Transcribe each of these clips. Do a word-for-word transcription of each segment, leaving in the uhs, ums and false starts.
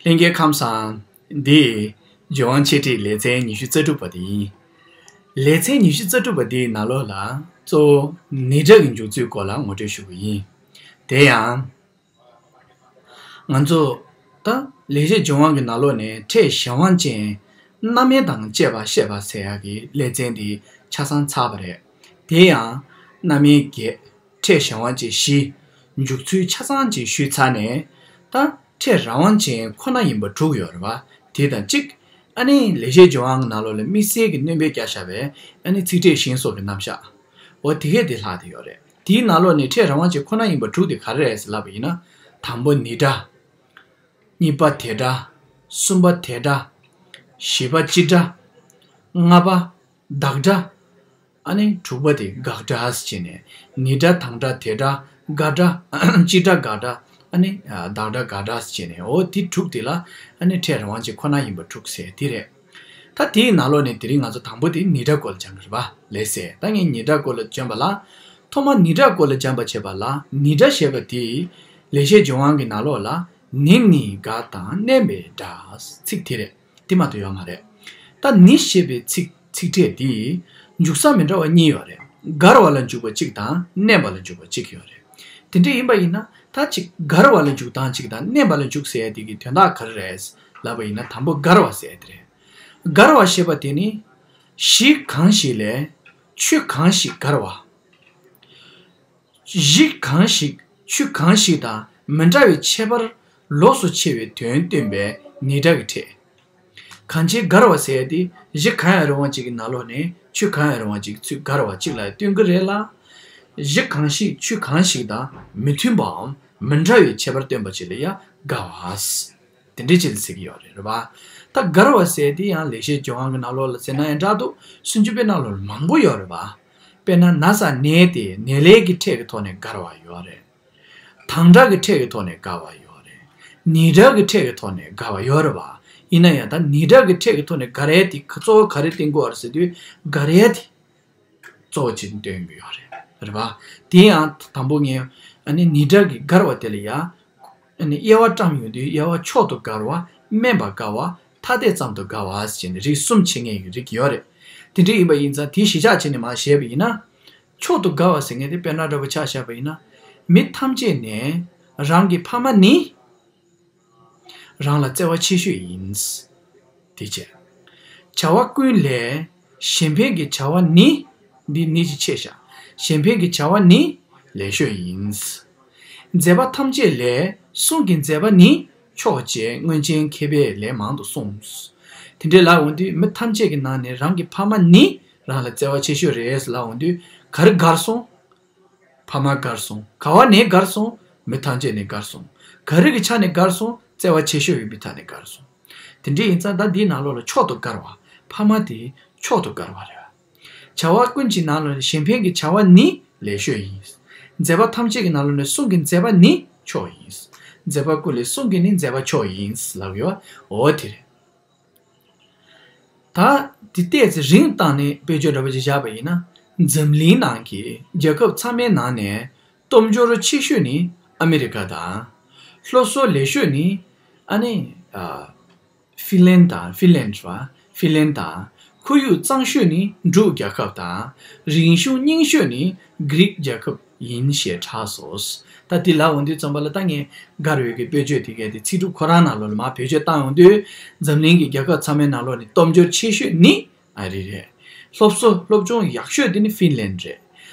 ལྷན་རྒྱས་ཁམས་བཟང་། འདི་ལྗོན་དབང་འཆད་ཁྲིད་ལེ་ཚན་ཉི་ཤུ་རྩ་དྲུག་པ་དེ་ཡིན། ལེ་ཚན་ཉི་ཤུ་རྩ་དྲུག་པ་འདིའི་ནང་ལོགས་ལ་གཙོ་བོ་ནི་སྒྲ་གི་འཇུག་ཚུལ་སྐོར་ལ་ངོ་སྤྲོད་ཞུ་གི་ཡིན། དེ་ཡང་། ང་ཚོ་ད་ལེགས་བཤད་ལྗོན་དབང་གི་ནང་ལོགས་ནས་ཕྲད་གཞན་དབང་ཅན་རྣམ་དབྱེ་དང་བཅས་པ་བཤད་པ་ཟེར་ཡག་གི་ལེ་ཚན་འདི་ཆ་ཚང་ཚར་བ་རེད། དེ་ཡང་རྣམ་དབྱེ་བརྒྱད། ཕྲད་གཞན་དབང་ཅན་བཞི། འཇུག་ཚུལ་ཆ་ཚང་ཅིག་ཞུས་ཚར་ནས། ད་ཕྲད་རང་དབང་ཅན་ཁོ་ན་ཡིན་པ་དྲུག་ཡོད་རེད་པ། དེ་དང་གཅིག་ཨ་ནི་ལེགས་བཤད་ལྗོན་དབང་གི་ནང་ལོགས་ལ་དམིགས་བསལ་གྱི་སྣོན་པ་བརྒྱབ་བཞག་པའི་ཨ་ནི་ཚིག་ཕྲད་གཞན་སོགས་ཀྱི་རྣམ་གཞག་འོ་དེ་གས་དེ་ལྷག་བསྡད་ཡོད་རེད། དེའི་ནང་ལོགས་ནས་ཕྲད་རང་དབང་ཅན་ཁོ་ན་ཡིན་པ་དྲུག་དེ་ག་རེ་རེད་ཟེར་ལབ་པ་ཡིན་ན། དང་པོ་ནི་སྒྲ། གཉིས་པ་དེ་སྒྲ། གསུམ་པ་དེ་སྒྲ། བཞི་པ་སྤྱི་སྒྲ། ལྔ་པ་བདག་སྒྲ། ཨ་ནི་དྲུག་པ་དེ་དགག་སྒྲ་ཟེར་བྱས་ནས། ནི་སྒྲ་དང་སྒྲ་དེ་སྒྲ་དགག་སྒྲ། སྤྱི་སྒྲ་དགག་སྒྲ། ཨ་ནི་བདག་སྒྲ་དགག་སྒྲ་ཟེར་བྱས་ནས། འོ་དེ་དྲུག་དེ་ལ་ཨ་ནི་ཕྲད་རང་དབང་ཅན་ཁོ་ན་ཡིན་པ་དྲུག་ཟེར་དེ་རེད། ད་དེའི་ནང་ལོགས་ནས་དེ་རིང་ང་ཚོ་དང་པོ་དེ་ནི་སྒྲ་སྐོར་ལ་སྦྱང་གི་རེད་པ། ལགས་སེ། ད་ངས་ནི་སྒྲ་སྐོར་ལ་སྦྱངས་པ་ལ། ཐོག་མ་ནི་སྒྲ་སྐོར་ལ་སྦྱངས་པ་བྱས་པ་ལ། ནི་སྒྲ་ཞེས་པ་དེ་ལེགས་བཤད་ལྗོན་དབང་གི་ནང་ལོགས་ལ་ནི་ནི་དགག་དང་བརྣན་པའི་སྒྲ། ཚིག་དེ་རེད། དེ་མ་གཏོགས་ཡོད་མ་རེད། ད་ནི་ཞེས་པའི་ཚིག་ཚིག་ཕྲད་འདི་འཇུག་ས་མི་འདྲ་བ་གཉིས་ཡོད་རེད། དགར་བ་ལ་འཇུག་པ་གཅིག་དང་བརྣན་པ་ལ་འཇུག་པ་གཅིག་ཡོད་རེད། དེ་འདྲ་ཡིན་པ་ཡིན་ན་ད་ཅིག་དགར་བ་ལ་འཇུག་སྟངས་གཅིག་དང་བརྣན་པ་ལ་འཇུག་ཟེར་ཡ་དེ་གི་དོན་དག་ག་རེ་རེད་ལབ་པ་ཡིན་ན། དང་པོ་དགར་བ་ཟེར་ཡ་དེ་རེད། དགར་བ་ཞེས་པ་དེ་ནི་གཞི་གང་ཞིག་ལས་ཆོས་གང་ཞིག་དགར་བ། གཞི་གང་ཞིག་ཆོས་གང་ཞིག་དང་མི་འདྲ་བའི་ཁྱད་པར་ལོགས་སུ་ཕྱེ་བའི་དོན་སྟོན་པའི་ནི་སྒྲ་གི་ཕྲད། གང་ཕྱིར་དགར་བ་ཟེར་ཡ་དེ་གཞི་གང་ཡང་རུང་བ་ཅིག་གི་ནང་ལོགས་ནས་ཆོས་གང་ཡང་རུང་བ་ཅིག་ཚུར་དགར་བ་ཅིག་ལ་སྟོན་གི་རེད་ལ། གཞི་གང་ཞིག་ཆོས་གང་ཞིག་དང་མི་མཐུན་པའམ་མི་འདྲ་བའི་ཁྱད་པར་སྟོན་པ་ཅིག་ལ་ཡང་དགར་བ། དེ་འདྲའི་ཆེད་དུ་ཟེར་གྱི་ཡོད་རེད། རེད་པ། ད་དགར་བ་ཟེར་དེ་ཡང་ལེགས་བཤད་ལྗོན་དབང་གི་ནང་ལོགས་ལ་ཟེར་ན་ཡང་འདྲ་འདུག་སུམ་ཅུ་པའི་ནང་ལོགས་ལ་མང་པོ་ཡོད་རེད་པ། དཔེར་ན་ན་ས་ནས་ཏེ་ནས་ལས་ཀྱི་ཕྲད་ཀྱི་ཐོག་ནས་དགར་བ་ཡོད་རེད། དང་སྒྲ་གི་ཕྲད་ཀྱི་ཐོག་ནས་དགར་བ་ཡོད་རེད། ནི་སྒྲ་གི་ཕྲད་ཀྱི་ཐོག་ནས་དགར་བ་ཡོད་རེད་པ། ཡིན་ན་ཡང་ད་ནི་སྒྲ་གི་ཕྲད་ཀྱི་ཐོག་ནས་དགར་ཡས་དེ་གཙོ་བོ་ག་རེ་བསྟན་དགོས་པ་རེད་ཟེར་དུས་དགར་ཡས་དེ། གཙོ་བོ་ཅིག་འདོན་གྱི་ཡོད་རེད། རེད་པ། དེ་ཡང་དང་པོ་ངས་ཨ་ནི་ནི་སྒྲ་གི་དགར་བ་དེ་ལ་ཡ། ཨ་ནི་དབྱེ་བ་བཀྲམ་ཡོང་དུས་དབྱེ་བ་མཆོག་ཏུ་དགར་བ། དམན་པར་དགར་བ། ཐ་དད་ཙམ་དུ་དགར་བ་ཟེར་ནས་རིགས་གསུམ་ཕྱེ་མཁན་གྱི་རིགས་ཡོད་རེད། དེ་འདྲ་ཡིན་པ་ཡིན་ཙང་དེའི་གཞི་ཆགས་བྱས་ནས་མར་བཤད་པ་ཡིན་ན། མཆོག་ཏུ་དགར་བ་ཟེར་མཁན་དེ་དཔེར་ན་འདྲ་པོ་ཆ་བཞག་པ་ཡིན་ན། མི་ཐམས་ཅད་ནས་རང་གི་ཕ་མ་ནི། རང་ལ་བརྩེ་བ་ཆེ་ཤོས་ཡིན། དེ་བྱས། བྱ་བ་ཀུན་ལས་གཞན་ཕན་གྱི་བྱ་བ་ནི། འདི་ནི་ཅིག་ཆད་བཞག་གཞན་ཕན་གྱི་བྱ་བ་ནི་ལེགས་ཤོས་ཡིན། མཛད་པ་ཐམས་ཅད་ལས་གསུང་གི་མཛད་པ་ནི་མཆོག་ཅེས་སྔོན་ཆད་མཁས་པས་ལན་མང་དུ་གསུངས། དེ་འདྲའི་ལབ་འོང་དུས་མི་ཐམས་ཅད་ཀྱི་ནང་ནས་རང་གི་ཕ་མ་ནི་རང་ལ་བརྩེ་བ་ཆེ་ཤོས་རེད་ལབ་འོང་དུས་ག་རེ་དགར་སོང་། ཕ་མ་དགར་སོང་། ག་བ་ནས་དགར་སོང་། མི་ཐམས་ཅད་ནས་དགར་སོང་། ག་རེ་གི་ཆ་ནས་དགར་སོང་། བརྩེ་བ་ཆེ་ཤོས་ཀྱི་མི་ཐ་ནས་དགར་སོང་། དེ་འདྲ་ཡིན་ཙང་ད་འདིའི་ནང་ལོགས་ལ་མཆོག་ཏུ་དགར་བ། ཕ་མ་དེ་མཆོག་ཏུ་དགར་བ་རེད། བྱ་བ་ཀུན་གྱི་ནང་ལོགས་ནས་གཞན་ཕན་གྱི་བྱ་བ་ནི་ལེགས་ཤོས་ཡིན། མཛད་པ་ཐམས་ཅད་ཀྱི་ནང་ལོགས་ནས་གསུང་གི་མཛད་པ་ནི་མཆོག་ཡིན། མཛད་པ་ཀུན་ལས་གསུང་གི་ནི་མཛད་པ་མཆོག་ཡིན་ལབ་ཡོད། འོ་དེ་རེད། ད་དེ་ཏོག་ཙམ་རིང་བཏང་ནས་དཔེ་བརྗོད་འདྲ་པོ་ཅིག་བཞག་པ་ཡིན་ན། འཛམ་གླིང་ནང་གི་རྒྱལ་ཁབ་ཚང་མའི་ནང་ནས་སྟོབས་འབྱོར་ཆེ་ཤོས་ནི་ཨ་མི་རི་ཀ་དང་། སློབ་གསོ་ལེགས་ཤོས་ནི་ཨ་ནི་ཨ། ཧྥིན་ལན་དང་། ཧྥིན་ལན་རེད་པ། ཧྥིན་ལན་དང་། ཁོར་ཡུག་གཙང་ཤོས་ནི་འབྲུག་རྒྱལ་ཁབ་དང་། རིག་གཞུང་རྙིང་ཤོས་ནི་གྷི་རིག་རྒྱལ་ཁབ་ཡིན་ཞེས་གྲགས་སོ། ད་འདི་ལབ་འོང་དུས་ཙམ་པ་ལ་ད་ངས་དགར་བའི་གི་དཔེ་བརྗོད་དེ་གས་དེ་ཚིག་གྲུབ་ཁོ་རང་ནང་ལོགས་ལ་མར་བེད་སྤྱོད་བཏང་ཡོང་དུས། འཛམ་གླིང་གི་རྒྱལ་ཁབ་ཚང་མའི་ནང་ལོགས་ནས་སྟོབས་འབྱོར་ཆེ་ཤོས་ནི་ཨ་རི་རེད། སློབ་གསོ་སློབ་སྦྱོང་ཡག་ཤོས་དེ་ནི་ཧྥིན་ལན་རེད།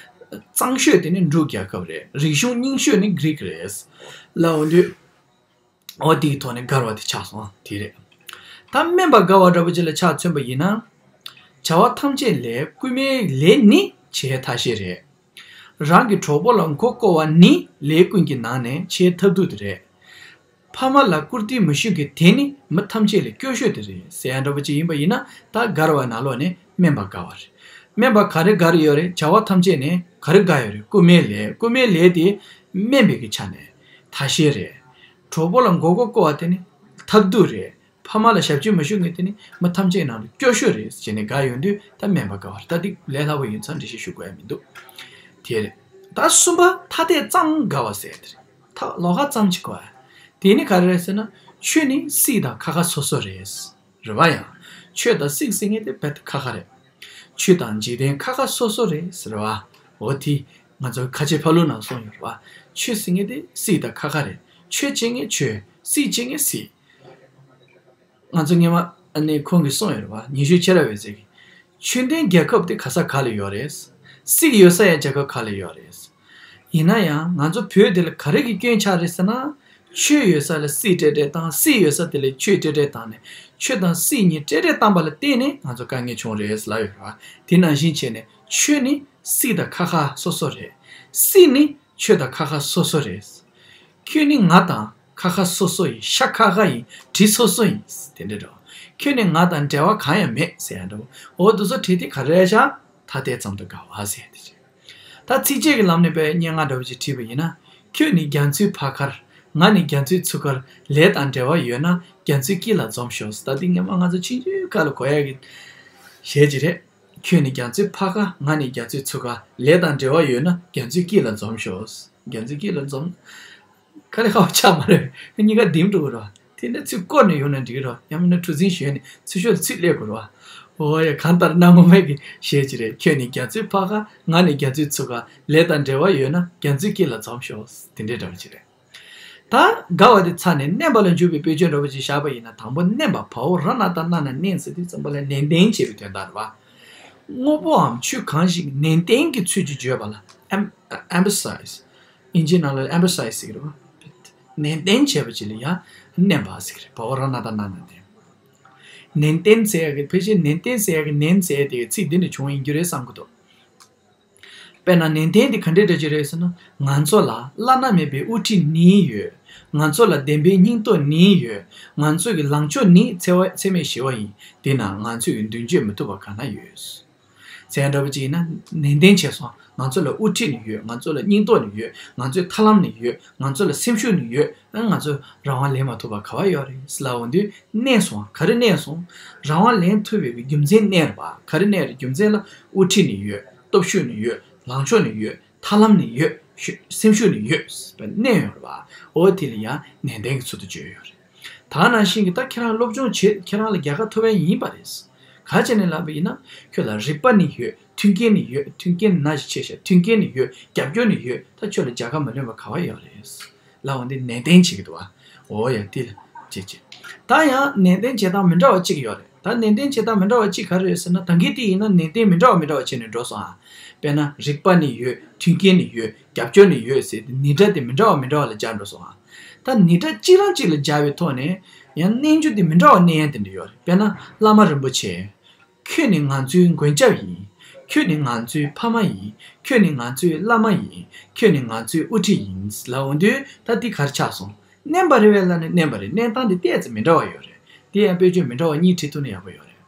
གཙང་ཤོས་དེ་ནི་འབྲུག་རྒྱལ་ཁབ་རེད། རིག་གཞུང་རྙིང་ཤོས་ནི་གྷི་རིག་རེད། ལབ་འོང་དུས། འོ་དེའི་ཐོག་ནས་དགར་བ་དེ་ཆགས་སོང་། དེ་རེད། ད་དམན་པ་དགར་བ་འདྲ་པོ་ཅིག་ལ་ཆ་མཚོན་པ་ཡིན་ན། བྱ་བ་ཐམས་ཅད་ལས་སྐུལ་མའི་ལས་ནི་ཆེས་ཐ་ཤལ་རེད། རང་གི་གྲོགས་པོ་ལ་མགོ་བསྐོར་བ་ནི་ལས་ཀུན་གྱི་ནང་ནས་ཆེས་ཐབས་སྡུག་དེ་རེད། ཕ་མ་ལ་བཀུར་སྟི་མི་ཞུ་མཁན་དེ་ནི་མི་ཐམས་ཅད་ལས་སྐྱོ་ཤོས་དེ་རེད་ཟེར་ཡ་འདྲ་པོ་ཅིག་ཡིན་པ་ཡིན་ན། ད་དགར་བ་ནང་ལོགས་ནས་དམན་པ་དགར་བ་རེད། དམན་པ་ག་རེ་དགར་ཡོད་རེད། བྱ་བ་ཐམས་ཅད་ནས་ག་རེ་དགར་ཡོད་རེད། སྐུལ་མའི་ལས། སྐུལ་མའི་ལས་དེ་དམན་པའི་གི་ཆ་ནས་ཐ་ཤལ་རེད། གྲོགས་པོ་ལ་མགོ་སྐོར་བསྐོར་བ་དེ་ནི་ཐབས་སྡུག་རེད། ཕ་མ་ལ་ཞབས་ཕྱི་མ་ཞུ་མཁན་དེ་ནི་མི་ཐམས་ཅད་ནང་ལ་སྐྱོ་ཤོས་རེད་ཟེར་ནས་དགར་ཡོང་དུས། ད་དམན་པ་དགར་བ་རེད། ད་འདི་ལས་སླ་པོ་ཡིན་ཙང་འགྲེལ་བཤད་ཞུ་དགོས་ཡ་མི་འདུག་དེ་རེད། ད་གསུམ་པ་ཐ་དད་ཙམ་དགར་བ་ཟེར་དེ་རེད། ད་ལོགས་ཀ་ཙམ་ཅིག་དགར་བ། དེ་ནི་ག་རེ་རེད་ཟེར་ན། ཆོས་ནི་སྲིད་དང་ཁ་ཁ་སོ་སོ་རེད། རེད་བ། ཡང་ཆོས་དང་སྲིད་ཟེར་མཁན་དེ་རྦད་དེ་ཁ་ཁ་རེད། ཆོས་དང་འཇིག་རྟེན་ཁ་ཁ་སོ་སོ་རེད་ཟེར་བ། འོ་དེ་ང་ཚོ་ཁ་ཆེ་ཕ་ལོ་ནང་གསུངས་ཡོད་རེད་བ། ཆོས་ཟེར་མཁན་དེ་སྲིད་དང་ཁ་ཁ་རེད། ཆོས་བྱེད་མཁན་ཆོས། སྲིད་བྱེད་མཁན་སྲིད། ང་ཚོ་སྔོན་མ་ཨ་ནི་ཁོང་གིས་གསུངས་ཡོད་རེད་བ། ཉི་ཤུ་ཆེ་ར་བའི་ཚེ་གི། ཆོས་ལྡན་རྒྱལ་ཁབ་དེ་ག་ས་ག་ལ་ཡོད་རེད། སྲིད་ཡོད་ས་ཡང་རྒྱལ་ཁབ་ག་ལ་ཡོད་རེད། ཡིན་ན་ཡང་ང་ཚོ་བོད་འདི་ལ་ག་རེ་གི་སྐྱོན་ཆགས་རེད་ཟེར་ན། ཆོས་ཡོད་ས་ལ་སྲིད་སྤྲད་སྤྲད་བཏང་། སྲིད་ཡོད་ས་དེ་ལ་ཆོས་སྤྲད་སྤྲད་བཏང་ནས། ཆོས་དང་སྲིད་གཉིས་སྤྲད་སྤྲད་བཏང་པ་ལ་བརྟེན་ནས་ང་ཚོ་དཀའ་ངལ་བྱུང་རེད་ལབ་ཡོད་རེད་བ། དེ་ནང་བཞིན་བྱས་ནས་ཆོས་ནི་སྲིད་དང་ཁ་ཁ་སོ་སོ་རེད། སྲིད་ནི་ཆོས་དང་ཁ་ཁ་སོ་སོ་རེད། ཁྱོད་ནི་ང་དང་ཁ་ཁ་སོ་སོ་ཡིན། ཤ་ཁ་ཁ་ཡིན། གྲི་སོ་སོ་ཡིན། དེ་འདྲ་འདྲ་བ། ཁྱོད་ནི་ང་དང་འབྲེལ་བ་གང་ཡང་མེད་ཟེར་ཡ་འདྲ་བ། འོ་དེ་ཚོ་བྲིས་ཏེ་ག་རེ་བྱ། ཐ་དད་ཙམ་དུ་དགའ་བ་ཟེར་ཡ་དེ་རེད། ད་ཚིགས་བཅད་ཀྱི་ལམ་ནས་དཔེ་སྙན་ངག་འདྲ་བོ་ཅིག་བྲིས་པ་ཡིན་ན། ཁྱོད་ནི་རྒྱ་མཚོའི་ཕར་ཁར། ང་ནི་རྒྱ་མཚོའི་ཚུར་ཁར། ལས་དང་འབྲེལ་བ་ཡོད་ན་རྒྱ་མཚོའི་དཀྱིལ་ལ་འཛོམས་ཤོག་ད་འདི་སྔོན་མ་ང་ཚོ་ཆུང་ཆུང་སྐབས་ལ་གོ་ཡ་གི་གཞས་ཅིག་རེད། ཁྱོད་ནི་རྒྱ་མཚོའི་ཕར་ཁ། ང་ནི་རྒྱ་མཚོའི་ཚུར་ཁ། ལས་དང་འབྲེལ་བ་ཡོད་ན་རྒྱ་མཚོའི་དཀྱིལ་ལ་འཛོམས་ཤོག་རྒྱ་མཚོའི་དཀྱིལ་ལ་འཛོམས། དཀའ་ལས་ཁག་པོ་ཆགས་མ་རེད། གཉིས་ཀ་ལྡེམ་འགྲོ་གི་རེད་བ། དེ་ནས་ཚུར་བསྐོར་ནས་ཡོང་ན་འགྲིག་གི་རེད་བ། ཡང་མིན་ན་གྲུ་གཟིངས་ཞོན་ནས་ཚུར་ཤོག་ཚུར་སླེབས་དགོས་རེད་བ། འོ་ཡ། གང་ལྟར་སྣང་ངོ་མེད་ཀྱི་གཞས་ཅིག་རེད། ཁྱོད་ནི་རྒྱ་མཚོའི་ཕར་ཁ། ང་ནི་རྒྱ་མཚོའི་ཚུར་ཁ། ལས་དང་འབྲེལ་བ་ཡོད་ན་རྒྱ་མཚོའི་དཀྱིལ་ལ་འཛོམས་ཤོག་དེ་འདྲའི་འདྲ་བ་ཅིག་རེད། ད་དགའ་བ་དེ་ཚར་ནས་མནན་པ་ལ་འཇུག་པའི་དཔེ་བརྗོད་འདྲ་བོ་ཅིག་བཞག་པ་ཡིན་ན། དང་པོ་མནན་པ། བ་འོག་ར་ན་བཏགས་སྣ་ན་མནན་ཟེར་དུས་ཙམ་པ་ལ་ནན་ཏན་བྱེད་པའི་དོན་དག་རེད་བ། དངོས་པོའམ་ཆོས་གང་ཞིག་ནན་ཏན་གྱི་ཚུལ་གྱིས་བརྗོད་པ་ལ་em- emphasize། དབྱིན་ཇིའི་ནང་ལ་emphasize ཟེར་གྱི་རེད་བ། ནན་ཏན་བྱས་པ་ཅིག་ལ་ཡང་མནན་པ་ཟེར་གྱི་རེད། བ་འོག་ར་ན་བཏགས་སྣ་ན་ནན། ནན་ཏན་ཟེར་ཡག་གི་ཕལ་ཆེར་ནན་ཏན་ཟེར་ཡག་གི་ནན་ཟེར་ཡག་དེ་ཚིག་འདི་ནས་བྱུང་ཡིན་རྒྱུ་རེད་བསམ་གྱི་འདུག་དཔེར་ན་ནན་ཏན་དེ་ག་འདྲའི་འདྲ་ཅིག་རེད་ཟེར་ན། ང་ཚོ་ལ་བླ་ན་མེད་པའི་དབུ་ཁྲིད་གཉིས་ཡོད། ང་ཚོ་ལ་བདེན་པའི་སྙིང་སྟོབས་གཉིས་ཡོད། ང་ཚོ་གི་ལངས་ཕྱོགས་ནི་འཚེ་བ་འཚེ་མེད་ཞི་བ་ཡིན། དེས་ན་ང་ཚོས་མདུན་སྐྱོད་མི་ཐུབ་པ་གང་ན་ཡོད། ཟེར་ཡ་འདྲ་པོ་ཅིག་ཡིན་ན་ནན་ཏན་བྱས་སོང་། ང་ཚོ་ལ་དབུ་ཁྲིད་ནི་ཡོད། ང་ཚོ་ལ་སྙིང་སྟོབས་ནི་ཡོད། ང་ཚོའི་ཐབས་ལམ་ནི་ཡོད། ང་ཚོ་ལ་སེམས་ཤུགས་ནི་ཡོད། ཨ་ང་ཚོ་རང་དབང་ལེན་མ་ཐུབ་པ་ག་བ་ཡོད་རེད་ཟེར་ལབ་འོང་དུས་མནན་སོང་། ག་རེ་མནན་སོང་། རང་དབང་ལེན་ཐུབ་པའི་རྒྱུ་མཚན་མནན་རེད་པ། ག་རེ་མནན་རེད། རྒྱུ་མཚན་ལ་དབུ་ཁྲིད་ནི་ཡོད། སྟོབས་ཤུགས་ནི་ཡོད། ལངས་ཕྱོགས་ནི་ཡོད། ཐབས་ལམ་ནི་ཡོད། ཤུ- སེམས་ཤུགས་ནི་ཡོད་ཟེར་བ་མནན་ཡོད་རེད་པ། འོ་དེ་ལ་ཡང་ནན་ཏན་གྱི་ཚུལ་དུ་བརྗོད་ཡོད་རེད། ད་ནང་བཞིན་གྱི་ད་ཁྱེད་རང་སློབ་སྦྱོང་བྱེད། ཁྱེད་རང་ལ་རྒྱལ་ཁ་ཐོབ་ཡ་ཡིན་པ་རེད། ག་བྱས་ནས་ལབ་པ་ཡིན་ན། ཁྱོད་ལ་རིག་པ་ནི་ཡོད། མཐུན་རྐྱེན་ནི་ཡོད། མཐུན་རྐྱེན་ནི་ཆེ་ཤ་མཐུན་རྐྱེན་ནི་ཡོད། རྒྱབ་སྐྱོར་ནི་ཡོད། ད་ཁྱོད་ལ་རྒྱལ་ཁ་མ་ལོན་པ་ག་བ་ཡོད་རེད། ལབ་འོང་དེ་ནན་ཏན་བྱེད་ཀྱི་འདུག་བ། འོ་ཡ་དེ་ལ་བྱེད་བྱེད། ད་ཡང་ནན་ཏན་བྱེད་སྟངས་མི་འདྲ་བ་གཅིག་ཡོད་རེད། ད་ནན་ཏན་བྱེད་སྟངས་མི་འདྲ་བ་གཅིག་ག་རེ་རེད་ཟེར་ན། ད་གིན་དེ་ཡིན་ན་ནན་ཏན་མི་འདྲ་བ་མི་འདྲ་བ་བྱས་ནས་འགྲོ་སོང་ཨ། དཔེར་ན་རིག་པ་ནི་ཡོད། མཐུན་རྐྱེན་ནི་ཡོད། རྒྱབ་སྐྱོར་ནི་ཡོད་ཟེར་ཏེ་ནི་སྒྲ་དེ་མི་འདྲ་བ་མི་འདྲ་བ་ལ་སྦྱར་འགྲོ་སོང་ཨ། ད་ནི་སྒྲ་གཅིག་རང་གཅིག་ལ་སྦྱར་བའི་ཐོག་ནས་ཡང་བསྣན་རྒྱུ་དེ་མི་འདྲ་བ་བསྣན་ཡ་དེ་འདྲ་ཡོད་རེད། དཔེར་ན་བླ་མ་རིན་པོ་ཆེ། ཁྱོད་ནི་ང་ཚོའི་མགོན་སྐྱབས་ཡིན། ཁྱོད་ནི་ང་ཚོའི་ཕ་མ་ཡིན། ཁྱོད་ནི་ང་ཚོའི་བླ་མ་ཡིན། ཁྱོད་ནི་ང་ཚོའི་དབུ་ཁྲིད་ཡིན་ལབ་འོང་དུས་ད་འདི་ག་རེ་ཆགས་སོང་། བསྣན་པ་རེད་པས་ལབ་ནས་བསྣན་པ་རེད། བསྣན་སྟངས་དེ་ཏོག་ཙམ་མི་འདྲ་བ་ཡོད་རེད། དེ་ཡང་དཔེ་བརྗོད་མི་འདྲ་བ་གཉིས་བྲིས་ཐུབ་ན་ཡག་པོ་ཡོད་རེད།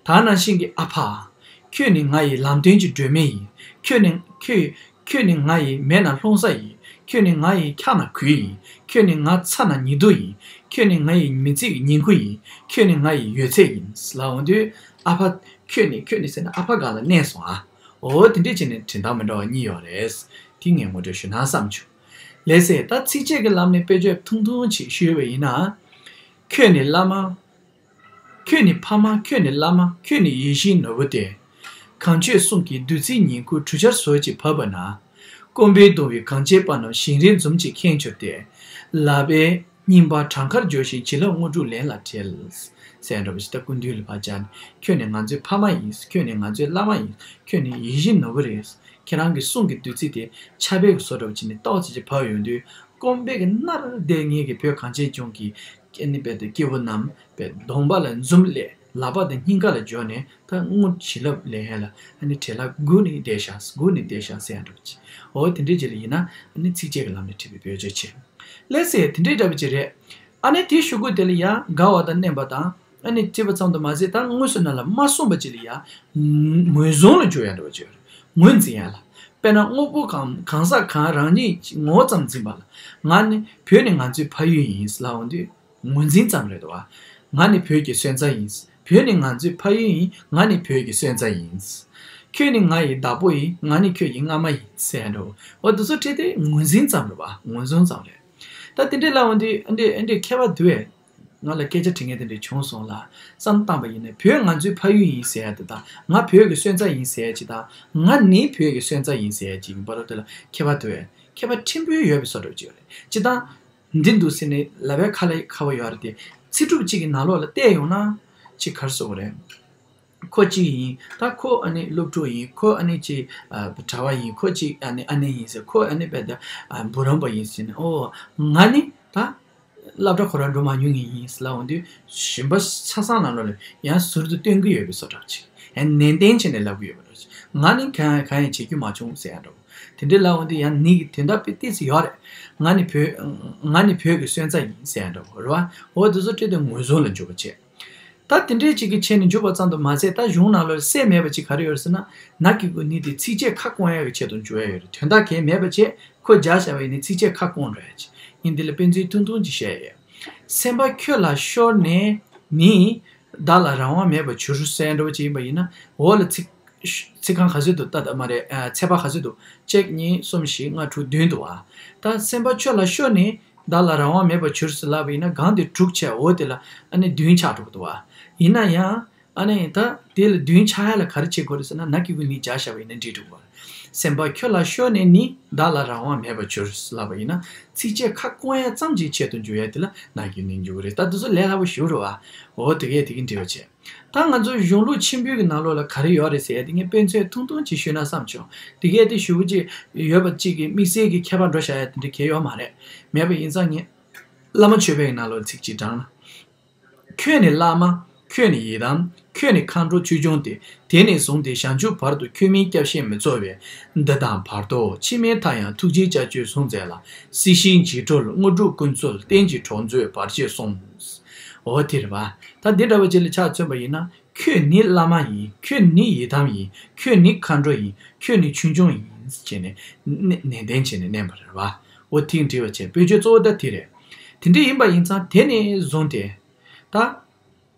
ད་ནང་བཞིན་གྱི་ཨ་ཕ། ཁྱོད་ནི་ང་ཡི་ལམ་སྟོན་གྱི་སྒྲོན་མེ་ཡིན། ཁྱོད་ནི་ཁྱོད། ཁྱོད་ནི་ང་ཡི་མེད་ན་སློང་ས་ཡིན། ཁྱོད་ནི་ང་ཡི་འཁྱག་ན་གོས་ཡིན། ཁྱོད་ནི་ང་ཚ་ན་ཉི་གདུགས་ཡིན། ཁྱོད་ནི་ང་ཡི་མི་ཚེ་གི་ཉིང་ཁུ་ཡིན། ཁྱོད་ནི་ང་ཡི་ཡོད་ཚད་ཡིན་ལབ་འོང་དུས་ཨ་ཕ། ཁྱོད་ནི་ཁྱོད་ནི་ཟེར་ནས་ཨ་ཕ་སྒང་ལ་མནན་སོང་ཨ། འོ་དེ་འདྲས་བྱས་ནས་འབྲི་སྟངས་མི་འདྲ་བ་གཉིས་ཡོད་རེད། དེ་ངས་ངོ་སྤྲོད་ཞུ་ན་བསམ་བྱུང་། ལགས་སེ། ད་ཚིགས་བཅད་ཀྱི་ལམ་ནས་དཔེ་བརྗོད་ཐུང་ཐུང་ཅིག་ཞུས་པ་ཡིན་ན། ཁྱོད་ནི་བླ་མ། ཁྱོད་ནི་ཕ་མ། ཁྱོད་ནི་བླ་མ། ཁྱོད་ནི་ཡིད་བཞིན་ནོར་བུ་སྟེ། གངས་ཆོས་གསུམ་གྱི་བདུད་རྩིའི་ཉིང་ཁུ་གྲུ་ཆར་ཟོར་གྱིས་བབས་པ་ན། སྐོམ་པས་གདུང་བའི་གངས་ཅན་པ་རྣམས་ཞིང་རལ་འཛུམ་གྱིས་ཁེངས་གྱུར་ཏེ། ལག་པའི་སྙིམ་པ་བྲང་ཁར་འཇོག་བཞིན་བྱིན་རླབས་དངོས་གྲུབ་ལེན་ལ་བྲེལ། ཟེར་འདྲ་པོ་ཞིག་ད་སྐུ་མདུན་ལ་ཕར་བཅར་ནས། ཁྱོད་ནི་ང་ཚོའི་ཕ་མ་ཡིན། ཁྱོད་ནི་ང་ཚོའི་བླ་མ་ཡིན། ཁྱོད་ནི་ཡིད་བཞིན་ནོར་བུ་རེད། ཁྱེད་རང་གི་གསུང་གི་བདུད་རྩི་དེ་ཆར་པའི་གི་བཟོ་འདྲ་པོ་བྱས་ནས་ཏོག་ཙམ་ཅིག་བབས་ཡོང་དུས། སྐོམ་པའི་གི་མནར་བསྡད་མཁན་གྱི་བོད་གངས་ཅན་ལྗོངས་ཀྱི་ཨ་ནི་རྦད་དེ་སྐྱེ་བོ་རྣམས་རྦད་གདོང་པ་ལ་འཛུམ་སླེབས། ལག་པ་དེ་སྙིང་ག་ལ་འཇོག་ནས་ད་དངུལ་བྱིན་རླབས་ལེན་ཡ་ལ་ཨ་ནི་བྲེལ་ལ་སྒུག་ནས་བསྡད་ཤག་སྒུག་ནས་བསྡད་ཤག་ཟེར་ཡ་འདྲ་པོ་ཅིག་འོ་དེ་འདྲས་ཅིག་ལ་ཡིན་ན་ཨ་ནི་ཚིགས་བཅད་ཀྱི་ལམ་ནས་བྲིས་པའི་བེད་སྤྱོད་བྱེད། ལགས་སེ། དེ་འདྲས་འདྲ་པོ་ཅིག་རེད། ཨ་ནི་དེའི་གཞུག་གུ་དེ་ལ་ཡ་དགའ་བ་དང་མནན་པ་དང་ཨ་ནི་བྲིས་པ་ཙམ་དུ་མ་ཟད། ད་དངོས་སུ་ནང་ལ་མ་གསུངས་པ་ཅིག་ལ་ཡ་ངོས་བཟུང་ལ་འཇུག་ཡ་འདྲ་པོ་ཅིག་ཡོད་རེད། ངོས་འཛིན་ཡ་ལ། དཔེར་ན་དངོས་པོ་གང་གང་ཟག་གང་རང་ཉིད་ངོ་བོ་ཙམ་འཛིན་པ་ལ། ང་ནི་བོད་ནི་ང་ཚོའི་ཕ་ཡུལ་ཡིན་ལབ་འོང་དུས། ངོས་འཛིན་ཙམ་རེད་དོ། ང་ནི་བོད་ཀྱི་སོན་རྩ་ཡིན། བོད་ནི་ང་ཚོའི་ཕ་ཡུལ་ཡིན། ང་ནི་བོད་ཀྱི་སོན་རྩ་ཡིན། ཁྱོད་ནི་ང་ཡི་བདག་པོ་ཡིན། ང་ནི་ཁྱོད་ཀྱི་རྔ་མ་ཡིན་ཟེར་འགྲོ། འོ་དེ་ཚོ་བྲིས་ཏེ་ངོས་འཛིན་ཙམ་རེད་པ། ངོས་བཟུང་ཙམ་རེད། ད་དེ་འདྲས་ལབ་འོང་དུས་ཨ་འདྲས་ཨ་འདྲས་མཁས་པ་འདུག་བས། ང་ལ་སྐད་ཆ་དྲི་མཁན་དེ་འདྲ་བྱུང་སོང་ལ། བསམ་བཏང་པ་ཡིན་ན་བོད་ང་ཚོའི་ཕ་ཡུལ་ཡིན་ཟེར་ཡ་དེ་དང་། ང་བོད་ཀྱི་སོན་རྩ་ཡིན་ཟེར་ཡ་ཅིག་དང་། ང་ནི་བོད་ཀྱི་སོན་རྩ་ཡིན་ཟེར་ཡ་ཅིག་ཡིན་པ་ལ་དེ་ལ་ཁྱད་པར་དོད། ཁྱད་པར་ཕྲན་བུ་ཡོད་པའི་བཟོ་འདྲ་ཅིག་ཡོད་རེད། སྤྱིར་བཏང་འདི་འདུག་ཟེར་ནས་ལབ་པའི་ཁ་ལ་ཁ་བ་ཡོད་རེད་དེ། ཚིག་གྲུབ་གཅིག་གི་ནང་ལོགས་ལ་བལྟས་ཡོང་ན་ཅིག་ག་རེ་ཟེར་དགོས་རེད། ཁོ་གཅིག་ཡིན། ད་ཁོ་ཨ་ནི་སློབ་ཕྲུག་ཡིན། ཁོ་ཨ་ནི་ཅིག་ཨ་གྲྭ་བ་ཡིན། ཁོ་གཅིག་ཨ་ནི་ཨ་ནེ་ཡིན་ཟེར། ཁོ་ཨ་ནི་བས་ད་ཨ་འབུམ་རམས་པ་ཡིན་ཟེར་ནས། ཨོ་ང་ནི་ད་སློབ་གྲྭ་ཁོ་རང་འགྲོ་མ་མྱོང་ངེས་ཡིན་ཟེར་ལབ་འོང་དུས། གཞན་པ་ཆ་ཚང་ནང་ལོགས་ལ་ཡང་ཟུར་དུ་སྟོན་གྱི་ཡོད་པའི་བཟོ་འདྲ་ཅིག་ཡང་ནན་ཏན་བྱས་ནས་ལབ་ཀྱི་ཡོད་པ་འདྲ་ཅིག་ང་ནི་གང་ཡང་གང་ཡང་བྱེད་རྒྱུ་མ་བྱུང་ཟེར་ཡ་འདྲ་བོ། དེ་འདྲའི་ལབ་འོང་དུས་ཡང་ནི་གི་དོན་དག་དཔེ་ཏོག་ཙམ་ཡོད་རེད། ང་ནི་བོད་ང་ནི་བོད་ཀྱི་སོན་རྩ་ཡིན་ཟེར་ཡ་འདྲ་བོ་རེད་བ། འོ་དེ་ཚོ་སྤྲད་དེ་ངོས་བཟུང་ལ་འཇུག་པ་བྱས། ད་དེ་འདྲའི་ཅིག་གི་ཆེད་ནས་འཇུག་པ་ཙམ་དུ་མ་ཟད། ད་གཞུང་ནང་ལོགས་གསལ་མེད་པ་ཅིག་ག་རེ་ཡོད་ཟེར་ན། ན་གི་གུ་ནི་དེ་ཚིགས་བཅད་ཁ་སྐོང་ཡག་གི་ཆེད་དུ་འཇུག་ཡ་ཡོད་རེད། དོན་དག་གང་ཡང་མེད་པ་བྱས། ཁོ་སྦྱར་བཞག་པ་ཡིན་ན་ཚིགས་བཅད་ཁ་སྐོང་འགྲོ་ཡ་ཅིག་ཡིན། དེ་ལ་དཔེ་མཚོན་ཐུང་ཐུང་ཅིག་བཤད་ཡོད། སེམས་པ་ཁྱོད་ལ་ཤོར་ནས་ནི། བདག་ལ་རང་དབང་མེད་པར་གྱུར་ཟེར་འདྲ་བོ་ཅིག་ཡིན་པ་ཡིན་ན། འོག་ལ་ཚིག་ཚིག་རྐང་ག་ཚོད་འདུག་ལྟ་ད་མ་རེད། ཨ་ཚེག་བར་ག་ཚོད་འདུག་གཅིག་གཉིས་གསུམ་བཞི་ལྔ་དྲུག་བདུན་འདུག་བ། ད་སེམས་པ་ཁྱོད་ལ་ཤོར་ནས། བདག་ལ་རང་དབང་མེད་པར་གྱུར་ཟེར་ལབ་པ་ཡིན་ན། གང་དེ་དྲུག་བྱས། འོ་དེ་ལ་ཨ་ནི་བདུན་ཆགས་འགྲོ་གི་འདུག་བ། ཡིན་ན་ཡང་ཨ་ནི་ད་དེ་ལ་བདུན་ཆགས་ཡ་ལ་ག་རེ་བྱེད་དགོས་རེད་ཟེར་ན། ན་གི་གུ་ནི་སྦྱར་བཞག་པ་ཡིན་ན་འགྲིག་འགྲོ་གི་རེད། སེམས་པ་ཁྱོད་ལ་ཤོར་ནས་ནི། བདག་ལ་རང་དབང་མེད་པར་གྱུར་ཟེར་ལབ་པ་ཡིན་ན། ཚིགས་བཅད་ཁ་སྐོང་ཡ་ཙམ་གྱི་ཆེད་དུ་འཇུག་ཡ་དེ་ལ་ན་གི་གུ་ནི་འཇུག་གི་རེད། ད་དེ་ཚོ་ལས་སླ་པོ་ཞིག་རེད་བ། འོ་དེ་གས་དེ་གི་འབྲེལ་བ་བྱས། ད་ང་ཚོ་གཞུང་ལུགས་ཆེན་པོའི་གི་ནང་ལོགས་ལ་ག་རེ་ཡོད་རེད་ཟེར་ཡ་དེ་ངས་དཔེ་མཚོན་ཐུང་ཐུང་ཅིག་ཞུས་ན་བསམ་བྱུང་། དེ་གས་དེ་ཞུ་གི་ཅིག་ཡོད་པ་ཅིག་གི་དམིགས་བསལ་གྱི་ཁྱད་པར་འགྲོ་བཞག་ཡ་དེ་འདྲ་གས་ཡོད་མ་རེད། མེད་པ་ཡིན་ཙང་ངས་བླ་མ་མཆོད་པའི་ནང་ལོགས་ཚིག་གཅིག་དྲངས་ན། ཁྱོད་ནི་བླ་མ། ཁྱོད་ནི་ཡི་དམ། ཁྱོད་ནི་མཁའ་འགྲོ་ཆོས་སྐྱོང་སྟེ། དེ་ནས་བཟུང་སྟེ་བྱང་ཆུབ་བར་དུ། ཁྱོད་མིན་སྐྱབས་གཞན་མི་འཚོལ་བས། འདི་དང་བར་དོ་ཕྱི་མའི་མཐའ་ཡང་། ཐུགས་རྗེའི་ལྕགས་ཀྱུས་བཟུང་མཛད་ལ། སྲིད་ཞིའི་འཇིགས་སྒྲོལ་དངོས་གྲུབ་ཀུན་སྩོལ། གཏན་གྱི་གྲོགས་མཛོད་བར་ཆད་སོལ། འོ་དེ་རེད་བ། ད་འདི་འདྲ་བ་ཅིག་ལ་ཆ་མཚོན་པ་ཡིན་ན། ཁྱོད་ནི་བླ་མ་ཡིན། ཁྱོད་ནི་ཡི་དམ་ཡིན། ཁྱོད་ནི་མཁའ་འགྲོ་ཡིན། ཁྱོད་ནི་ཆོས་སྐྱོང་ཡིན་ཟེར་ནས་ནན་ཏན་བྱས་ནས་གནས་པ་རེད་བ། འོ་དེ་འདྲ་བ་བྱས། དཔེ་བརྗོད་གཙོ་བོ་ད་དེ་རེད། དེ་འདྲ་ཡིན་པ་ཡིན་ཙང་དེ་ནས་བཟུང་སྟེ། ད།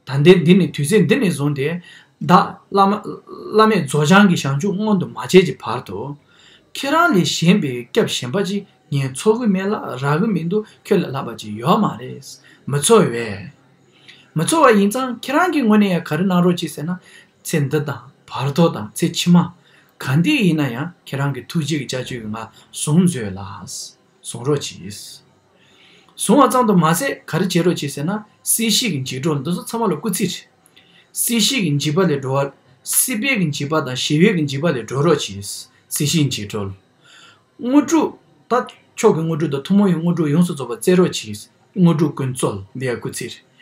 ད་ལྟའི་འདི་ནས་དུས་ཚོད་འདི་ནས་བཟུང་སྟེ། བདག་བླ་མ་བླ་མེད་རྫོགས་བྱང་གི་བྱང་ཆུབ་མངོན་དུ་མ་བྱས་ཀྱི་བར་དུ། ཁྱེད་རང་ལས་གཞན་པའི་སྐྱབས་གཞན་པ་ཅིག་ངས་འཚོལ་གི་མེད་ལ། རག་གི་མི་འདུག་ཁྱོད་ལས་ལྷག་པ་ཅིག་ཡོད་མ་རེད། མི་འཚོལ་བས། མི་འཚོལ་བ་ཡིན་ཙང་ཁྱེད་རང་གི་ངོས་ནས་ཡང་ག་རེ་གནང་རོགས་གྱིས་ཟེར་ན། ཚེ་འདི་དང་བར་དོ་དང་ཚེ་ཕྱི་མ། གང་དེ་ཡིན་ན་ཡང་ཁྱེད་རང་གི་ཐུགས་རྗེ་གི་ལྕགས་ཀྱུས་ང་བཟུང་མཛོད་ལ། བཟུང་རོགས་གྱིས། བཟུང་བ་ཙམ་དུ་མ་ཟད་ག་རེ་བྱེད་རོགས་གྱིས་ཟེར་ན། སྲིད་ཞི་གི་འཇིགས་སྒྲོལ། འདི་ཚོ་ཚང་མ་ལ་སྐུལ་ཚིག་རེད། སྲིད་ཞི་གི་འཇིགས་པ་ལས་སྒྲོལ་བ། སྲིད་པའི་གི་འཇིགས་པ་དང་ཞི་བའི་གི་འཇིགས་པ་ལས་སྒྲོལ་རོགས་གྱིས། སྲིད་ཞིའི་འཇིགས་སྒྲོལ། དངོས་གྲུབ། ད་མཆོག་གི་དངོས་གྲུབ་དང་ཐུན་མོང་གི་དངོས་གྲུབ་ཡོངས་སུ་རྫོགས་པ་སྩལ་རོགས་གྱིས། དངོས་གྲུབ་ཀུན་སྩོལ། འདི་ཡང་སྐུལ་ཚིག་རེད།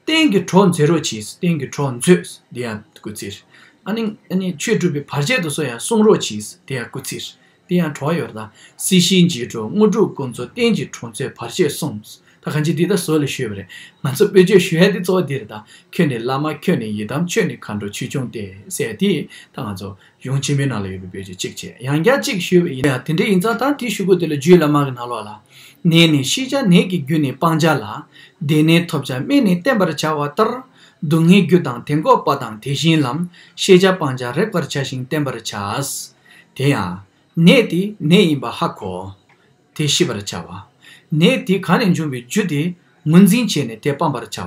གཏན་གྱི་གྲོགས་མཛོད་རོགས་གྱིས། གཏན་གྱི་གྲོགས་མཛོད། འདི་ཡང་སྐུལ་ཚིག་རེད། ཨ་ནི་ཨ་ནི་ཆོས་སྒྲུབ་པའི་བར་ཆད་དེ་ཚོ་ཡང་སྲུང་རོགས་གྱིས། འདི་ཡང་སྐུལ་ཚིག་རེད། དེ་ཡང་གྲོགས་ཡོད་རེད་ད། སྲིད་ཞིའི་འཇིགས་སྒྲོལ། དངོས་གྲུབ་ཀུན་སྩོལ། གཏན་གྱི་གྲོགས་མཛོད། བར་ཆད་སྲུང་། ད་གང་ཅི་འདི་ད་ཟོ་ལ་ཞུས་པ་རེད། ང་ཚོ་དཔེ་བརྗོད་ཞུ་ཡ་འདི་གཙོ་བོ་འདི་རེད་ད། ཁྱོད་ནི་བླ་མ། ཁྱོད་ནི་ཡི་དམ། ཁྱོད་ནི་མཁའ་འགྲོ་ཆོས་སྐྱོང་སྟེ་ཟེར་ཡ་འདི་ད་ང་ཚོ་གཞུང་ཆེན་མོའི་ནང་ལ་ཡོད་པའི་བེད་སྤྱོད་གཅིག་བྱས། ཡང་བསྐྱར་གཅིག་ཞུས་པ་ཡིན་ན། དེ་འདྲ་ཡིན་ཙང་ད་དེ་ཞུ་དགོས། དེ་ལ་རྒྱུད་བླ་མ་གི་ནང་ལོགས་ལ། ནད་ནི་ཤེས་བྱ་ནད་ཀྱི་རྒྱུ་ནི་སྤང་བྱ་ལ། བདེ་གནས་ཐོབ་བྱ་སྨན་ནི་བསྟེན་པར་བྱ་བ་ལྟར། སྡུག་བསྔལ་རྒྱུ་དང་དེ་འགོག་པ་དང་དེ་བཞིན་ལམ། ཤེས་བྱ་སྤང་བྱ་རེག་པར་བྱ་ཞིང་བསྟེན་པར་བྱ། དེ་ཡང་ནད་དེ་ནད་ཡིན་པ་ཧ་གོ། དེ་ཤེས་པར་བྱ་བ། ནད་དེ་གང་ནས་འབྱུང་བའི་རྒྱུ་དེ་ངོས་འཛིན་བྱས་ནས་དེ་སྤང་བར་བྱ་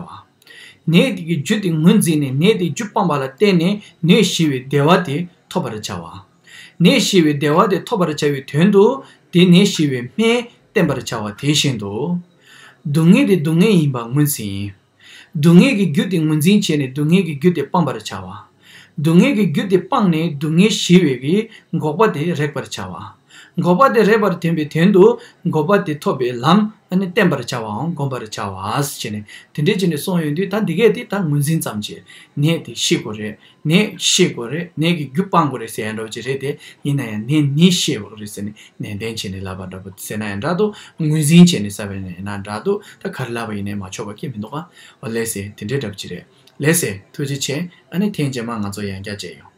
བ། ནད་དེ་གི་རྒྱུ་དེ་ངོས་འཛིན་ནས་ནད་དེ་རྒྱུ་སྤངས་པ་ལ་བརྟེན་ནས་ནད་ཞི་བའི་བདེ་བ་དེ་ཐོབ་པར་བྱ་བ། ནད་ཞི་བའི་བདེ་བ་དེ་ཐོབ་པར་བྱ་བའི་དོན་དུ་དེ་ནད་ཞི་བའི་སྨན་བསྟེན་པར་བྱ་བ་དེ་བཞིན་དུ། སྡུག་བསྔལ་དེ་སྡུག་བསྔལ་ཡིན་པ་ངོས་འཛིན། སྡུག་བསྔལ་གྱི་རྒྱུ་དེ་ངོས་འཛིན་བྱས་ནས་སྡུག་བསྔལ་གྱི་རྒྱུ་དེ་སྤང་བར་བྱ་བ། སྡུག་བསྔལ་གྱི་རྒྱུ་དེ་སྤངས་ནས་སྡུག་བསྔལ་ཞི་བའི་གི་འགོག་པ་དེ་རེག་པར་བྱ་བ། འགོག་པ་དེ་རེག་པར་བརྟེན་པའི་དོན་དུ་འགོག་པ་དེ་ཐོབ་པའི་ལམ་ཨ་ནི་བསྟེན་པར་བྱ་བའམ་བསྒོམ་པར་བྱ་བ་ཟེར་ནས་དེ་འདྲས་བྱས་ནས་གསུངས་ཡོང་དུས། ད་འདི་གས་དེ་ད་ངོས་འཛིན་ཙམ་བྱས། ནད་དེ་ཤེས་དགོས་རེད། ནད་ཤེས་དགོས་རེད། ནད་ཀྱི་རྒྱུ་སྤང་དགོས་རེད་ཟེར་ཡ་འདྲ་བོ་ཅིག་རེད་དེ། ཡིན་ན་ཡང་ནད་ནི་ཤེས་དགོས་རེད་ཟེར་ནས་ནན་ཏན་བྱས་ནས་ལབ་པ་འདྲ་པོ་ཟེར་ན་ཡང་འདྲ་འདུག་ངོས་འཛིན་བྱས་ནས་ཟེར་བ་ཡིན་ན་འདྲ་འདུག་ད་ག་རེ་ལབ་པ་ཡིན་ནའི་མ་ཆོག་པ་གང་ཡང་མི་འདུག་ག་འོ་ལགས་སེ། དེ་འདྲའི་འདྲ་པོ་ཅིག་རེད། ལགས་སེ། ཐུགས་རྗེ་ཆེ། ཨ་ནི་ཐེངས་རྗེས་མ་ང་ཚོ་ཡང་བསྐྱར་མཇལ་ཡོང་།